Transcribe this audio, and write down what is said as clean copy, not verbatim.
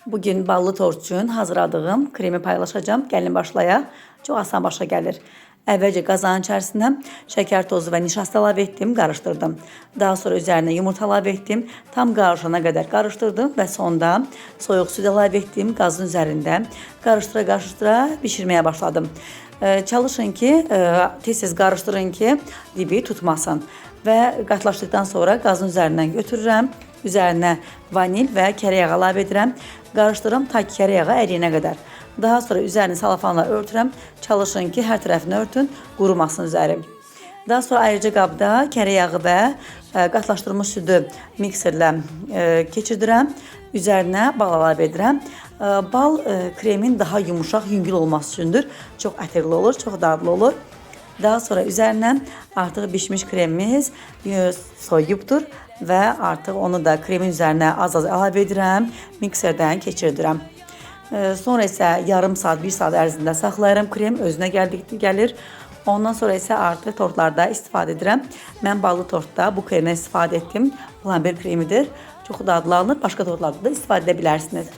Bugün ballı tort üçün hazırladığım kremi paylaşacağım. Gəlin başlayaq. Çox asan başa gəlir. Əvvəlcə qazanın içərisinə şəkər tozu və nişasta əlavə etdim, qarışdırdım. Daha sonra üzərinə yumurta əlavə etdim. Tam qarışana qədər qarışdırdım və sonda soyuq süd əlavə etdim. Qazın üzərində qarışdıra qarışdıra bişirməyə başladım. Çalışın ki, tez-tez qarışdırın ki, dibi tutmasın. Və qatlaşdıqdan sonra qazın üzərindən götürürəm. Üzərinə vanil və kərə yağı əlavə edirəm. Qarışdırıram ta ki kərə yağı əriyənə qədər. Daha sonra üzərini salafanla örtürəm. Çalışın ki, hər tərəfini örtün, qurumasın üzəri. Daha sonra ayrıca qabda kərə yağı və qatlaşdırılmış südü mikserlə keçirdirəm. Üzərinə bal əlavə edirəm. Bal kremin daha yumuşaq, yüngül olması üçündür. Çox ətirli olur, çox dadlı olur. Daha sonra üzərinə artıq bişmiş kremimiz soyuyubdur və artıq onu da kremin üzərinə az-az əlavə edirəm, mikserdən keçirdirəm. Sonra isə yarım saat, bir saat ərzində saxlayıram. Krem özünə gəlir. Ondan sonra isə artıq tortlarda istifadə edirəm. Mən ballı tortda bu kremdən istifadə etdim. Plamber kremidir. Çox dadlı alınır. Başqa tortlarda da istifadə edə bilərsiniz.